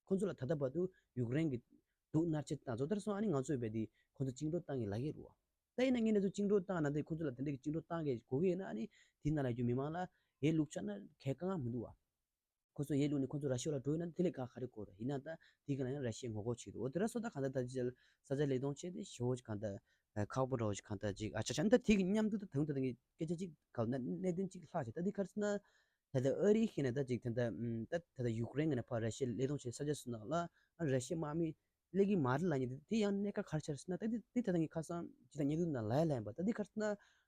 ཁོང་ཚོ་ལ་ད་ལྟ་བར་དུ་ཡུཀ་རེན་གྱི་སྡུག་མནར་གཅོད་དང་བཟོ་ལྟར་སོང་ཨ་ནི་ང་ཚོས་བས་དེ་ཁོང་ཚོ་བཅིངས་འགྲོལ་བཏང་གི་ལབ་ཀྱི་རེད་བ། ད་ཡིན་ན་ངས་ནས་ཚོ་བཅིངས་འགྲོལ་བཏང་ན་དེ་ཁོང་ཚོ་ལ་དེ་འདྲ་གི་བཅིངས་འགྲོལ་བཏང་གི་དགོས་ཀྱི་ཡིན་ན་ཨ་ནི་དེའི་ནང་ལ་ཡོད་རྒྱུ་མི་མང་ལ་ཡས་ལུག་ཆགས་ན་གལ་དཀའ་ངལ་མི་འདུག་བ། ཁོ་ཚོ་ཡས་ལུག་ནས་ཁོ་ཚོ་ར་ཤི་ཡ་ལ་འགྲོ་ཡིན་ན་དེ་ལས་ཀ་ག་རེ་དགོས་རེད། ཡིན་ན་ད་དེ་ག་ལ་ཡང་ར་ཤི་ཡས་ངོ་རྒོལ་བྱེད་འདུག་འོ་དེ་ར་སོ་ད་གང་ལྟར་ད་ཅི་ས་ཆ་ལས་དོན་བྱས་ཏེ་ཞེ་བོ་གང་ལྟར་ཁག་པོ་འདྲ་བོ་ཞིག་གང་ལྟར་ཅིག་ཨ་ཆ་ཆ་ད་དེ་གི་མཉམ་དུ་ད་དང་ད་གི་སྐད་ཆ་ཅིག་ག་ལ་གནད་དོན་ཅིག་ལྷག་བྱས་ད་དེ་ག་རེ་ཟེར་ན། ད་ལྟ་ཨ་རི་ཁེ་ནས་ད་ཅིག་ད་ལྟ་ད་ད་ལྟ་ཡུཀ་རེན་གི་ནས་ཕར་ར་ཤི་ཡ་ལས་དོན་བྱེད་ས་ཆ་སུ་ནང་ལ་ཨ་ར་ཤི་ཡ་དམག་མི་སླེབས་ཀྱི་མ་རེད་ལབ་མཁན་དེ་དེ་ཡང་གནད་འགག་ག་རེ་ཆགས་རེད་ཟེར་ན། ད་དེ་དེ་ད་ལྟ་ངས་ཁ་སང་ཅི་ད་ཉེ་དུས་ནང་ལ་ཡ་ལན་པ་ད་དེ་ག་རེ་ཟེར་ན།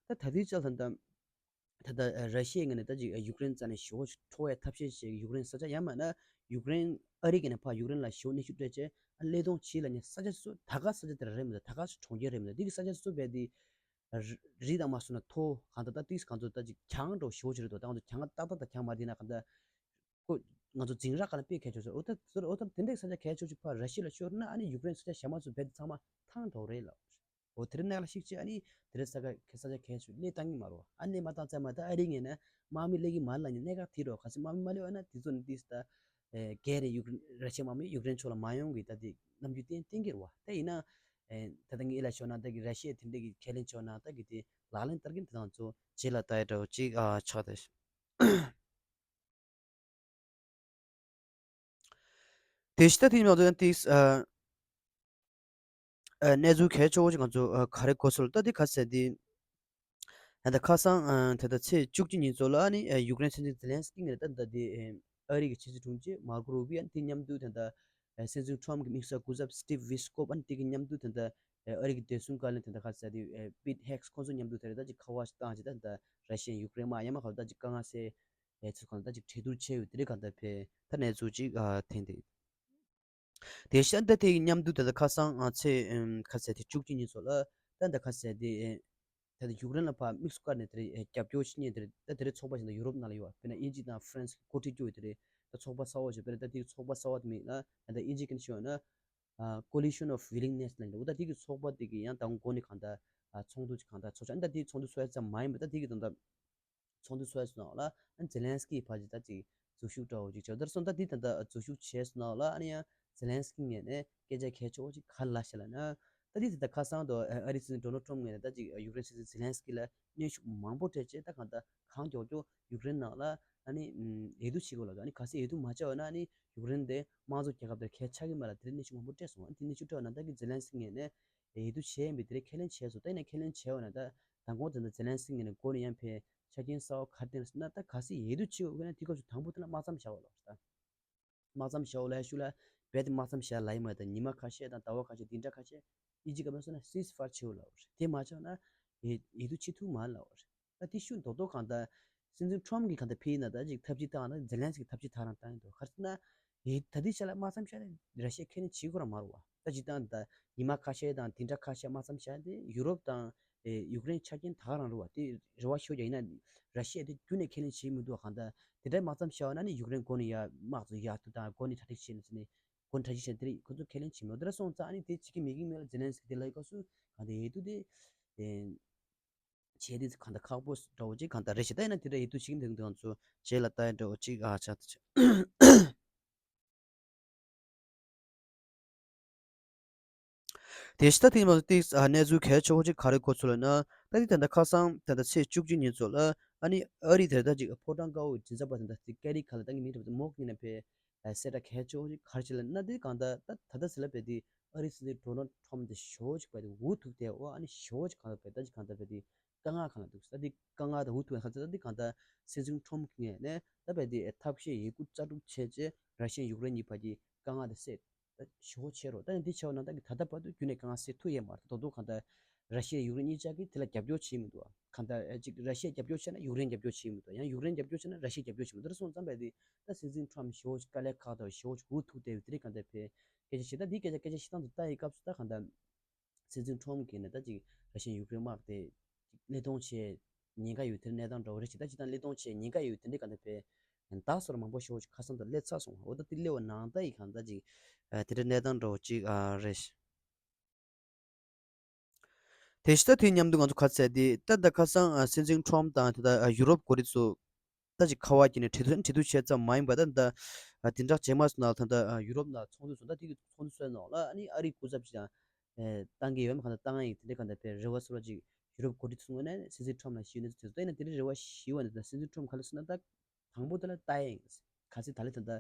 ད་ད་དུས་ཆ་ད་ད་ད་ལྟ་ར་ཤི་ཡ་ངོས་ནས་ད་ཅིག་ཡུཀ་རེན་རྩ་ནས་ཞེ་བོ་ཞིག་འཕྲོག་ཡ་ཐབས་ཤེས་བྱེད་ཡུཀ་རེན་ས་ཆ་ཡང་མིན་ན་ཡུཀ་རེན་ཨ་རི་གི་ནས་ཕར་ཡུཀ་རེན་ལ་ཞེ་བོ་གནོན་ཤུགས་སྤྲད་བྱས་ཨ་ལས་དོན་བྱེད་ལབ་མཁན་ས་ཆ་སོ་ད་ག་ས་ཆ་དེ་ར་རེད་མི་འདུག་ད་ག་སོ་གྲོང་ཁྱེར་རེད་མི་འདུག་དེ་གི་ས་ཆ་སོ་བས་དེ། རི་དང་མ་སོང་ན་མཐོ་གང་ལྟར་ད་ཏིས་གང་ཚོ་ད་ཅིག་གྱང་འགྲོ་ཞོ་ཞིག་རེད་དོ། ད་ང་ཚོ་གྱང་ཏག་ཏག་ད་གྱང་མ་བསྡད་ན་གང་ལྟར་ཁོ་ ང་ཚོ་འཛིང་རགས་ག་ལ་དཔེ་གལ་ཆེ་ཤོས་རེད། འོ་ད་ཟེར་འོ་ད་དེ་འདྲའི་ས་ཆ་གལ་ཆེ་ཤོས་ཅིག་ཕར་ར་ཤི་ཡ་ལ་ཤོར་ན་ཨ་ནི་ཡུཀ་རེན་ས་ཆ་གཞན་མ་ཚོ་རྦད་དེ་ཚང་མ་ཐང་འགྲོ་རེད་ལབ། འོ་དེ་རིང་ནང་ལ་ཤིག་ཅིག་ཨ་ནི་དེ་རིང་ས་ཆ་ས་ཆ་གལ་ཆེ་ཤོས་སླེབས་བཏང་གི་མ་རེད་བ། ཨ་ནི་མ་བཏང་ཚར་མ་ད་ཨ་རི་ངོས་ནས་དམག་མི་སླེབས་ཀྱི་མ་རེད་ལབ་ནས་གནད་འགག་དེ་རེད་བ། གལ་སྲིད་དམག་མི་མ་སླེབས་པ་ན་དེ་ཚོ་ནི་ཏིས་ད་སྒེར་རེ་ཡུཀ་རེན་ར་ཤི་ཡ་དམག་མི་ཡུཀ་རེན་ཕྱོགས་ལ་མ་ཡོང་གི་ད་དེ་རྣམ་འགྱུར་བསྟན་བསྟན་གྱི་རེད་བ། ད་ཡིན་ན་ད་ལྟ་ངས་ཨེ་ལ་ཤོར་ན་ད་གི་ར་ཤི་ཡ་དེ་འདྲ་གི་ཁས་ལེན་ཆོག་ན་ད་གི་དེ་ལག་ལེན་བསྟར་གྱི་འདི་དང་ཚོ་རྗེས་ལ་ལྟ་ཡ་འདྲ་བོ་ཅིག་ཨ་ཆགས་ཏེ། དེ་ཤི་ད་དེ་མ་ཚོ་ཡང་ཏིས་ཨ་ཨ་གནས་ཚུལ་གལ་ཆེ་བོ་ཅིག་ང་ཚོ་ཨ་ག་རེ་གོ་སོང་ད་དེ་ག་ཟེར་དེ། ད་ལྟ་ཁ་སང་ཨ་ད་ལྟ་ཚེས་བཅུ་གཅིག་ཉིན་ཚོ་ལ་ཨ་ནི་ཨ་ཡུཀ་རེན་སྲིད་འཛིན་ཛེ་ལན་སི་ཀི་ངོས་ནས་ད་ལྟ་དེ་ཨ་རི་གི་ཕྱི་སྲིད་དྲུང་ཆེ་མར་ཀོ་རུ་བི་ཨ་ནི་དེ་མཉམ་དུ་ད་ལྟ་ཨ་སྲིད་འཛིན་ཁྲོམ་གི་དམིགས་བསལ་སྐུ་ཚབ་སི་ཊིབ་ཝི་སི་ཀོབ་ཨ་ནི་དེ་གི་མཉམ་དུ་ད་ལྟ་ཨ་རི་གི་བདེ་སྲུང་བཀའ་བློན་ད་ལྟ་ཁ་ཟེར་དེ་ཨ་པིད་ཧེག་སི་ཁོང་ཚོ་མཉམ་དུ་དེ་རེད་ད་ཅིག་ཁ་པར་ཞིག་བཏང་ཅིག་ད་ད་ར་ཤི་ཡ་ཡུཀ་རེན་དམག་ཡ་མ་ཁ་ད་ཅིག་དཀའ་ངལ་སེལ་ཨེ་ཚོ་གང་ད་ཅིག་གྲོས་བསྡུར་བྱས་ཡོད་དེ་རེད་གང་ད་ཕེ་ད་གནས་ཚུལ་ཅིག་ཨ་ཐེངས་དེ། དེ་བཞིན་ད་དེ་ཡི་མཉམ་དུ་ད་ལྟ་ཁ་སང་ང་ཚེ་ཨམ་ཁ་ཟེར་དེ་བཅུ་གཅིག་ཉིན་ཚོ་ལ་ད་ད་ཁ་ཟེར་དེ་ཨེ་ད་ལྟ་ཡུཀ་རེན་ལ་ཕར་དམིགས་སུ་བཀར་ནས་དེ་རེད་ཨེ་རྒྱབ་སྐྱོར་བྱེད་མཁན་དེ་རེད་ད་དེ་རེད་ཚོགས་པ་ཞིག་ད་ཡུ་རོབ་ནང་ལ་ཡོད་པ་དཔེར་ན་དབྱིན་ཇི་དང་ཧྥ་རན་སི་གི་འགོ་ཁྲིད་བཅུ་ཡོད་དེ་རེད་ད་ཚོགས་པ་གསར་པ་ཞིག་དཔེར་ན་ད་དེ་ཚོགས་པ་གསར་པ་དེ་མིང་ལ་ད་ལྟ་དབྱིན་ཇི་གི་ནས་ཞུ་བ་ན་ཨ་Coalition of Willingness ལབ་འདུག་ད་དེ་གི་ཚོགས་པ་དེ་གི་ཡང་ད་འགོ་ནས་གང་ད་ཨ་ཚོགས་འདུ་ཅིག་གང་ད་ཚོགས་ཆོག་ཨ་ད་དེ་ཚོགས་འདུ་ཚོགས་ཡ་ཙམ་མ་ཡིན་པ་ད་དེ་གི་ད་ད་ཚོགས་འདུ་ཚོགས་ཡ་ཚོགས་ནང་ལ་ཨ་ཛེ་ལན་སི་ཀི་ཕར་ཅིག་ད་ཅིག་འཛུལ་ཞུགས་འདྲ་བོ་ཅིག་བྱས་ད་སོང་ད་དེ་ད་ལྟ་འཛུལ་ཞུགས་བྱས་སོང་ནང་ལ་ཨ་ནི་ཡང་ཛེ་ལན་སི་ཀི་ངོས་ནས་སྐད་ཆ་གལ་ཆེ་བོ་ཅིག་ག་རེ་ལབ་ཤག་ལབ་ན། ད་དེ་ད་ལྟ་ཁ་སང་དུ་ཨ་རི་སྲིད་འཛིན་ཌོ་ནལ་ཊམ་ངོས་ནས་ད་ཅིག་ཡུཀ་རེན་སྲིད་འཛིན་ཛེ་ལན་སི་ཀི་ལ་གནོན་ཤུགས་མང་པོ་སྤྲད་བྱས་ད་གང་ལྟར་གང་མགྱོགས་མགྱོགས་ཡུཀ་རེན་ནང་ལ་ཨ་ནི་འོས་བསྡུ་བྱེད་དགོས་ལབ་འདུག་ཨ་ནི་གལ་སྲིད་འོས་བསྡུ་མ་བྱས་པ་ན་ཨ་ནི་ཡུཀ་རེན་དེ་དམངས་གཙོ་རྒྱལ་ཁབ་དེར་གལ་ཆགས་ཀྱི་མེད་ལབ་དེ་འདྲ་གནོན་ཤུགས་མང་པོ་སྤྲད་སོང་། ཨ་ནི་དེ་གནོན་ཤུགས་སྤྲད་པ་ན་ད་གི་ཛེ་ལན་སི་ཀི་ངོས་ནས། འོས་བསྡུ་བྱས་ཡིན་པའི་དེ་རིང་ཁས་ལེན་བྱས་སོང་། ད་ཡིན་ན་ཁས་ལེན་བྱས་པ་ན་ད་དང་པོ་དེ་འདྲ་ཛེ་ལན་སི་ངོས་ནས་འགོ་ནས་ཡང་ཕེ་ཆ་རྐྱེན་གསར་པ་ག་རེ་བསྟན་ཟེར་ན་ད་གལ་སྲིད་འོས་བསྡུ་བྱེད་དགོས་ན་དེ་སྐབས་སུ་དང་པོ་དེ་ལ་དམག་མཚམས་བཞག་པ་ལབ་རེད་ད། དམག་མཚམས་བཞག་ལབ་ཤུགས་ལ་རྦད་དེ་དམག་མཚམས་བཞག་ལབ་ཡིན་མ་རེད་ད། ཉི་མ་ཁ་ཤས་དང་ཟླ་བ་ཁ་ཤས་འདི་འདྲ་ཁ་ཤས་ཨི་ཇི་སྐབས་ལ་སོང་ན་སིས་ཕ་ཡར་བྱེད་དགོས་ལབ་རེད། དེ་མ་བྱས་ན་འོས་བསྡུ་བྱེད་ཐུབ་མ་རེད་ལབ་རེད། ད་དེ་ཤུགས་རྡོག་རྡོག་གང་ལྟར་སྲིད་འཛིན་ཁྲོམ་གྱིས་གང་ལྟར་ཕེ་ཡིན་ན་ད་ཅིག་ཐབས་ཇུས་བཏང་ན་ཛེ་ལན་སི་ཀི་ཐབས་ཇུས་ཐག་རང་བཏང་ཡིན་འདུག་ག་རེ་ཟེར་ན། ཨེ་ད་ལྟའི་ཆ་ལ་དམག་མཚམས་བཞག་ནས་ར་ཤི་ཡ་ཁས་ལེན་བྱེད་དགོས་ར་མ་རེད་བ། ད་སྤྱིར་བཏང་ད་ཉི་མ་ཁ་ཤས་དང་དེ་འདྲ་ཁ་ཤས་དམག་མཚམས་བཞག་དེ་ཡུ་རོབ་དང་ཨེ་ཡུཀ་རེན་ཆ་རྐྱེན་ད་ག་རང་རེད་བ། དེ་རེ་བ་ཞུ་རྒྱུ་ཡིན་ན་ར་ཤི་ཡ་དེ་རྒྱུན་ནས་ཁས་ལེན་བྱེད་མི་འདུག་བ། གང་ལྟར་དེ་འདྲའི་དམག་མཚམས་བཞག་པ་ན་ནི་ཡུཀ་རེན་འགོ་ནས་ཡར་དམག་ཚོ་ཡར་ཐུག་དང་འགོ་ནས་གྲ་སྒྲིག་བྱེད་ནས་ཟེར་ནས་འགོ་ནས་གྲ་སྒྲིག་བྱས་ནས་དེ་ཁོ་ཚོ་ཁས་ལེན་བྱེད་མི་འདུག་དེ་འདྲ་སོང་ཙང་ཨ་ནི་དེ་བྱེད་ཀྱི་མེད་ཀྱི་མེད་ལ་ཛེ་ལན་སི་ཀི་དེ་ལབ་ཡི་སྐབས་སུ་གང་ལྟར་འོས་བསྡུ་དེ་ཨེ། བྱས་དེ་གང་ལྟར་ཁག་པོ་འདྲ་བོ་ཅིག་གང་ལྟར་རེད་ཤག་ད་ཡིན་ན་དེ་འདྲ་འོས་བསྡུ་བྱེད་ཀྱི་འདུག་འདུག་ང་ཚོ་རྗེས་ལ་ལྟ་ཡ་འདྲ་བོ་ཅིག་ཨ་ཆགས་ཏེ། དེ་ཤི་ད་ཐེངས་མ་ཏིག་ཨ་གནས་ཚུལ་གལ་ཆེ་བོ་ཅིག་ག་རེ་གོ་ཚུལ་ལ་ན། ད་དེ་ད་ལྟ་ཁ་སང་ད་ལྟ་ཚེས་བཅུ་གཅིག་ཉིན་ཚོ་ལ་ཨ་ནི་ཨ་རི་དེ་ད་ཅིག་ཕོ་བྲང་དཀར་པོའི་མགྲིན་ཚབ་པ་དེ་འདྲ་ཅིག་ཀེ་རི་གྷར་ལ་ད་ངའི་མིང་དྲན་པ་མོག་ཡིན་ན་ཕེ་གསལ་བསྒྲགས་གལ་ཆེ་བོ་ཅིག་ག་རེ་བྱས་ལ་ན། དེ་གང་ལྟར་ད་ད་ལྟ་ཟེར་ལ་ཕེ་དེ་ཨ་རི་སྲིད་འཛིན་ཌོ་ནལ་ཊམ་དེ་ཞེ་པོ་ཅིག་ཕེ་དེ་འུ་ཐུག་དེ་འོ་ཨ་ནི་ཞེ་པོ་ཅིག་གང་ལྟར་ཕེ་ད་ཅིག་གང་ལྟར་ཕེ་དེ། དཀའ་ངལ་གང་ལ་འདུག་ད་འདི་དཀའ་ངལ་དང་འུ་ཐུག་ཡང་ཁ་ཚ་ད་འདི་གང་ལྟར་སྲིད་འཛིན་ཁྲོམ་གྱི་ངོས་ནས་ད་བས་འདི་ཐབས་ཤེས་ཡོད་རྒུ་རྩལ་སྤྲུགས་བྱས་རྗེས་ར་ཤི་ཡ་ཡུཀ་རེན་གཉིས་བར་གྱི་དཀའ་ངལ་དེ་སེལ་ད་ཞེ་པོ་བྱས་རོགས། ད་ནི་འདི་བྱས་པ་ན་ད་གི་ད་ལྟ་བར་དུ་རྒྱུན་ནས་དཀའ་ངལ་སེལ་ཐུབ་ཡས་མ་རེད། ད་དོ་དོ་གང་ལྟར་ར་ཤི་ཡ་ཡུཀ་རེན་གཉིས་ཆ་གིས་དེ་ལ་རྒྱབ་སྐྱོར་བྱེད་མི་འདུག་ག་གང་ལྟར་ཅིག་ར་ཤི་ཡ་རྒྱབ་སྐྱོར་བྱས་ན་ཡུཀ་རེན་རྒྱབ་སྐྱོར་བྱེད་མི་འདུག་ཡང་ཡུཀ་རེན་རྒྱབ་སྐྱོར་བྱས་ན་ར་ཤི་ཡ་རྒྱབ་སྐྱོར་བྱེད་མི་འདུག་དེ་སོང་ཙང་བས་འདི་ད་སྲིད་འཛིན་ཁྲོམ་ཞེ་པོ་ཅིག་དཀའ་ལས་ཁག་དང་ཞེ་པོ་ཅིག་འུ་ཐུག་བསྡད་ཡོད། དེ་རིང་གང་ལྟར་བས་སྐད་ཆ་བཤད་ད་འདི་སྐད་ཆ་སྐད་ཆ་བཤད་སྟངས་དེ་ལྟ་ཡི་སྐབས་སུ་ད་གང་ལྟར། སྲིད་འཛིན་ཁྲོམ་གྱིས་ནི་ད་ཅིག་ར་ཤི་ཡ་ཡུཀ་རེན་དམག་དེ་ཅིག་གླེང་སློང་བྱེད་ཉེན་ཁ་ཡོད་དེ་གནས་སྟངས་འདྲ་བོ་རེད་ཅིག་ད་ཅིག་ད་གླེང་སློང་བྱེད་ཉེན་ཁ་ཡོད་དེ་འདྲའི་ག་འདྲ་བས་ད་སོར་མང་པོ་ཞེ་པོ་ཅིག་ཁ་སང་དུ་སླེབས་ཚར་སོང་། འོ་ད་དེ་སླེབས་པ་ནང་ད་ཡི་གང་ད་ཅིག་དེ་འདྲའི་གནས་སྟངས་འདྲ་བོ་ཅིག་རེད། དེ་ཤི་ད་དེ་མཉམ་དུ་ང་ཚོ་ག་ཚད་དེ་ད་ད་ཁ་སང་སྲིད་འཛིན་ཁྲོམ་དང་དེ་ད་ཡུ་རོབ་འགོ་ཁྲིད་ཚོ། ད་ཅིག་ཁ་པར་བརྒྱུད་ནས་གྲོས་བསྡུར་གྲོས་བསྡུར་བྱས་ཙམ་མ་ཡིན་པ་ད་ད་བདུན་ཕྲག་རྗེས་མ་ཚོ་ནང་ད་ད་ཡུ་རོབ་ནང་ཚོགས་འདུ་སོང་ད་དེ་གི་ཚོགས་འདུ་སོང་ནང་ལ་ཨ་ནི་ཨ་རིའི་སྐུ་ཚབ་ཅིག་དང་བཏང་གི་ཡོད་མ་གང་ད་བཏང་ཡིན་དེ་འདྲ་གང་ད་བས་རེ་བ་སོ་ར་ཅིག་ཡུ་རོབ་འགོ་ཁྲིད་ཚོ་ངོས་ནས་སྲིད་འཛིན་ཁྲོམ་ལ་ཞུས་ནས་ཚོ་དེ་ཚོ་ད་ཡིན་ན་དེ་འདྲ་རེ་བ་ཞུས་བ་ནི་ད་སྲིད་འཛིན་ཁྲོམ་ག་ལ་སོང་ན་ད་དང་པོ་དེ་ལ་ལྟ་ཡིན་ག་ཚེ་ད་ལེ་ད་ད་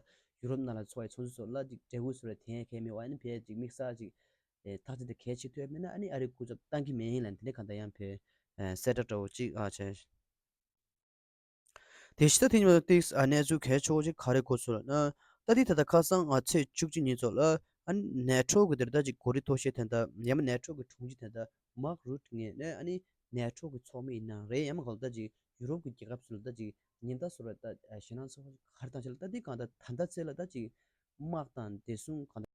ཡུ་རོབ་ནང་ལ་འཚོགས་ཡི་ཚོགས་འདུ་སོ་ལ་ཅིག་འབྲས་བུ་སོ་ར་དེ་ཡང་ཁས་མེད་བ་ཡིན་ན་བས་ཅིག་དམིགས་བསལ་ཅིག་ཐག་གཅོད་དེ་གལ་ཆེ་ཐུབ་ཡ་མེད་ན་ཨ་ནི་ཨ་རིའི་སྐུ་ཚབ་བཏང་གི་མེད་ཡིན་ལ་དེ་འདྲ་གང་ད་ཡང་བས་གསལ་བསྒྲགས་འདྲ་བོ་ཅིག་ཨ་བྱས། དེ་ཤི་ད་དེ་ཉིན་ཏིག་ཨ་གནས་ཚུལ་གལ་ཆེ་བོ་ཅིག་ག་རེ་གོ་སོང་ལབ་ན། ད་དེ་ད་ལྟ་ཁ་སང་ཨ་ཚེས་བཅུ་གཅིག་ཉིན་ཚོ་ལ་ཨ་ནི་ནེ་ཊོ་གི་དེར་ད་ཅིག་གོ་སྒྲིག་ཐོག་ཤེས་དེ་འདྲ་ཡང་མ་ནེ་ཊོ་གི་དྲུང་ཆེ་དེ་འདྲ་མཱག་རུད་ངོས་ནས་ཨ་ནི་ནེ་ཊོ་གི་ཚོགས་མི་ཡིན་ནའང་རེད་ཡང་མ་གང་ལ་ད་ཅིག་ཡུ་རོབ་ཀྱི་རྒྱལ་ཁབ་ཚོ་ལ་ད་ཅིག་ཉེན་བརྡ་བཟོ་བར་ད་ཞེད་སྣང་ཚོགས་ག་རེ་བཏང་ཆ་ལ་ད་དེ་གང་ད་ད་ལྟ་ཚེ་ལ་ད་ཅིག་དམག་དང་བདེ་སྲུང་གང་ད།